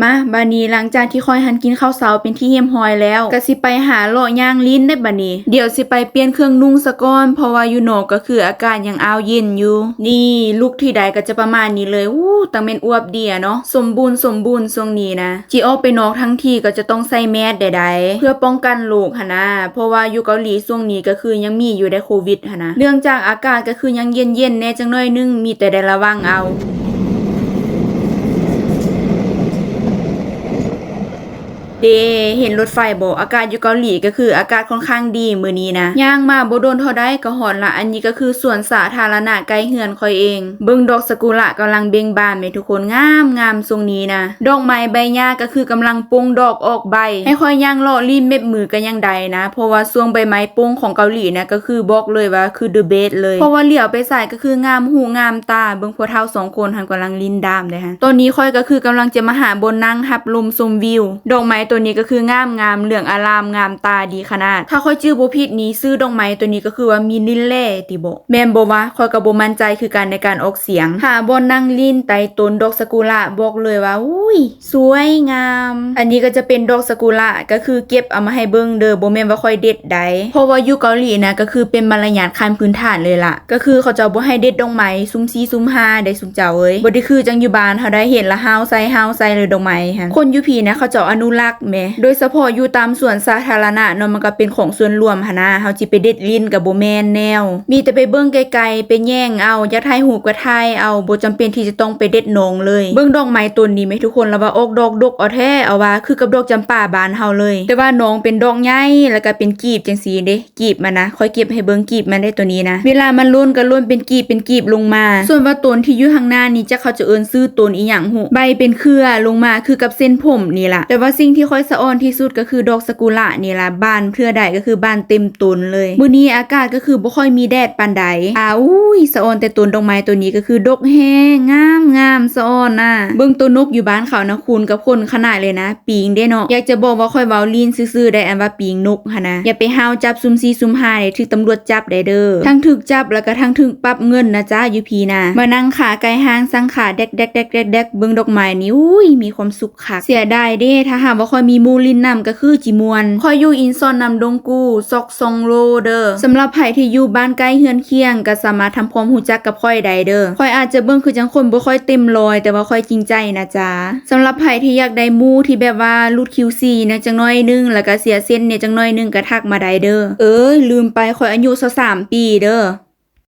ມາ ບາດນີ້ຫຼັງຈາກທີ່ຂ້ອຍຫັ້ນກິນເຂົ້າເຊົ້າເປັນທີ່ຮຽບຮ້ອຍແລ້ວ ກໍຊິໄປຫາເລາະຍ່າງຫຼິ້ນເດ້ບາດນີ້. ດຽວຊິໄປປ່ຽນເຄື່ອງນຸ່ງສາກ່ອນ ເພາະວ່າຢູ່ນອກກໍຄືອາກາດຍັງອ້າວເຢັນຢູ່. ນີ້ ລຸກທີ່ໃດກໍຈະປະມານນີ້ເລີຍ. ອູ້ ຕັ້ງແມ່ນອວບດີອະເນາະ ສົມບູນສົມບູນຊ່ວງນີ້ນະ. ຊິອອກໄປນອກທັງທີກໍຈະຕ້ອງໃສ່ແມສໃດໆ ເພື່ອປ້ອງກັນໂລກຫັ້ນນະ ເພາະວ່າຢູ່ເກົາຫຼີຊ່ວງນີ້ກໍຄືຍັງມີຢູ່ໃດໂຄວິດຫັ້ນນະ. ເນື່ອງຈາກອາກາດກໍຄືຍັງເຢັນໆແດ່ຈັກໜ້ອຍໜຶ່ງ ມີແຕ່ໄດ້ລະວັງເອົາ. ເດ ເຫັນລົດໄຟບໍ່? ອາກາດຢູ່ເກົາຫຼີກໍຄືອາກາດຂ້ອນຂ້າງດີມື້ນີ້ນະ. ຍ່າງມາບໍ່ດົນເທົ່າໃດກໍຮອດລະ. ອັນນີ້ກໍຄືສວນສາທາລະນະໃກ້ເຮືອນຂ້ອຍເອງ. ເບິ່ງດອກຊາກຸລະກຳລັງເບັ່ງບານແມ່ທຸກຄົນ ງາມໆຊ່ວງນີ້ນະ. ດອກໄມ້ໃບຫຍ້າກໍຄືກຳລັງປົ່ງດອກອອກໃບ ໃຫ້ຂ້ອຍຍ່າງເລາະລີ້ມເລັບມືກໍຍັງໄດ້ນະ ເພາະວ່າຊ່ວງໃບໄມ້ປົ່ງຂອງເກົາຫຼີນະ ກໍຄືບອກເລີຍວ່າຄື the best ເລີຍ ເພາະວ່າຫຼຽວໄປໃສກໍຄືງາມຫູງາມຕາ. ເບິ່ງ ພວກເຖົ້າສອງຄົນຫັ້ນກຳລັງຫຼິ້ນດາມເດ້ຫັ້ນ. ຕອນນີ້ຂ້ອຍກໍຄືກຳລັງຈະມາຫາບ່ອນນັ່ງຮັບລົມຊົມວິວ. ດອກໄມ້ໂຕນີ້ກໍຄືງາມໆ ເຫຼືອງອາລາມງາມຕາດີຂະໜາດ. ຖ້າຂ້ອຍຈື່ບໍ່ຜິດນີ້ ຊື່ດອກໄມ້ໂຕນີ້ກໍຄືວ່າມິນລິນແລຕິບໍ? ແມ່ນບໍ່ວະ? ຂ້ອຍກໍບໍ່ໝັ້ນໃຈຄືກັນໃນການອອກສຽງ. ຫາບ່ອນນັ່ງຫຼິ້ນໃຕ້ຕົ້ນດອກຊາກຸລະ ບອກເລີຍວ່າ ອຸ້ຍ ສວຍງາມ. ອັນນີ້ກໍຈະເປັນດອກຊາກຸລະ ກໍຄືເກັບເອົາມາໃຫ້ເບິ່ງເດີ ບໍ່ແມ່ນວ່າຂ້ອຍເດັດໃດ ເພາະວ່າຢູ່ເກົາຫຼີນະ ກໍຄືເປັນມາລະຍາດຂັ້ນພື້ນຖານເລີຍລະ. ກໍຄືເຂົາເຈົ້າບໍ່ໃຫ້ເດັດດອກໄມ້ສຸ່ມສີ່ສຸ່ມຫ້າໃດຊຸມເຈົ້າເອີຍ. ບໍ່ໄດ້ຄືຈັ່ງຢູ່ບ້ານເຮົາໃດ ເຫັນລະຫ້າວໃສ່ ຫ້າວໃສ່ເລີຍດອກໄມ້ຫັ້ນ. ຄົນຢູ່ພີ້ນະ ເຂົາເຈົ້າອະນຸລັກແໝ ໂດຍສະເພາະຢູ່ຕາມສວນສາທາລະນະເນາະ ມັນກໍເປັນຂອງສ່ວນລວມຫັ້ນນະ ເຮົາຊິໄປເດັດຫຼິ້ນກໍບໍ່ແມ່ນແນວ. ມີແຕ່ໄປເບິ່ງໄກໆ ໄປແຍງເອົາ ຢາກຖ່າຍຮູບກໍຖ່າຍເອົາ ບໍ່ຈຳເປັນທີ່ຈະຕ້ອງໄປເດັດນ້ອງເລີຍ. ເບິ່ງດອກໄມ້ຕົ້ນນີ້ແໝ ທຸກຄົນ ລະວ່າອອກດອກດົກເອົາແທ້ ເອົາວ່າຄືກັບດອກຈຳປາບ້ານເຮົາເລີຍ ແຕ່ວ່ານ້ອງເປັນດອກໃຫຍ່ ແລ້ວກໍເປັນກີບຈັ່ງຊີ້ເດ້. ກີບມັນນະ ຂ້ອຍເກັບໃຫ້ເບິ່ງ ກີບມັນໄດ໋ ໂຕນີ້ນະ ເວລາມັນຫຼົ່ນກໍຫຼົ່ນເປັນກີບເປັນກີບລົງມາ. ສ່ວນວ່າຕົ້ນທີ່ຢູ່ທາງໜ້ານີ້ ຈັກເຂົາຈະເອີ້ນຊື່ຕົ້ນອີ່ຫຍັງຮູ້ ໃບເປັນເຄືອລົງມາຄືກັບເສັ້ນຜົມນີ້ລະ. ແຕ່ວ່າສິ່ງທີ່ຂ້ອຍສະອອນທີ່ສຸດກໍຄືດອກຊາກຸລະນີ້ລະ ບານເທື່ອໃດກໍຄືບານເຕັມຕົ້ນເລີຍ. ມື້ນີ້ອາກາດກໍຄືບໍ່ຄ່ອຍມີແດດປານໃດ. ອາ ອຸ້ຍ ສະອອນແຕ່ຕົ້ນດອກໄມ້ໂຕນີ້ກໍຄືດົກແຮງ ງາມໆ ສະອອນນະ. ເບິ່ງໂຕນົກຢູ່ບ້ານເຂົານະ ຄູນກັບຂົນຂະໜາດເລີຍນະ. ປີງເດ້ເນາະ. ຢາກຈະບອກວ່າຂ້ອຍເວົ້າຫຼິ້ນຊື່ໆ ໄດ໋ ອັນວ່າປີງນົກຫັ້ນນະ. ຢ່າໄປຫ້າວຈັບສຸ່ມສີ່ສຸ່ມຫ້າເດ້ ຖືກຕຳຫຼວດຈັບໄດ້ເດີ. ທັງຖືກຈັບ ແລ້ວກໍທັງຖືກປັບເງິນນະຈ້າ ຢູ່ພີ້ນະ. ມານັ່ງຂາໄກ່ຮ່າງສັງຂາແດກໆໆໆ ເບິ່ງດອກໄມ້ນີ້ ອຸ້ຍ ມີຄວາມສຸກຄັກ. ເສຍດາຍເດ້ ຖ້າຫາກວ່າຂ້ອຍມີໝູ່ຫຼິ້ນນຳ ກໍຄືຊິມ່ວນ. ຂ້ອຍຢູ່ອິນຊອນນຳດົງກູ ຊອກຊອງໂລເດີ. ສຳລັບໃຜທີ່ຢູ່ບ້ານໃກ້ເຮືອນຄຽງ ກໍສາມາດທຳຄວາມຮູ້ຈັກກັບຂ້ອຍໄດ້ເດີ. ຂ້ອຍອາດຈະເບິ່ງຄືຈັ່ງຄົນບໍ່ຄ່ອຍເຕັມຮ້ອຍ ແຕ່ວ່າຂ້ອຍຈິງໃຈນະຈ້າ. ສຳລັບໃຜທີ່ຢາກໄດ້ໝູ່ທີ່ແບບວ່າຫຼຸດຄິວຊີແດ່ຈັກໜ້ອຍໜຶ່ງ ແລ້ວກະເສຍເສັ້ນແດ່ຈັກໜ້ອຍໜຶ່ງ ກະທັກມາໄດ້ເດີ. ເອີຍ ລືມໄປ ຂ້ອຍອາຍຸຊາວສາມປີເດີ.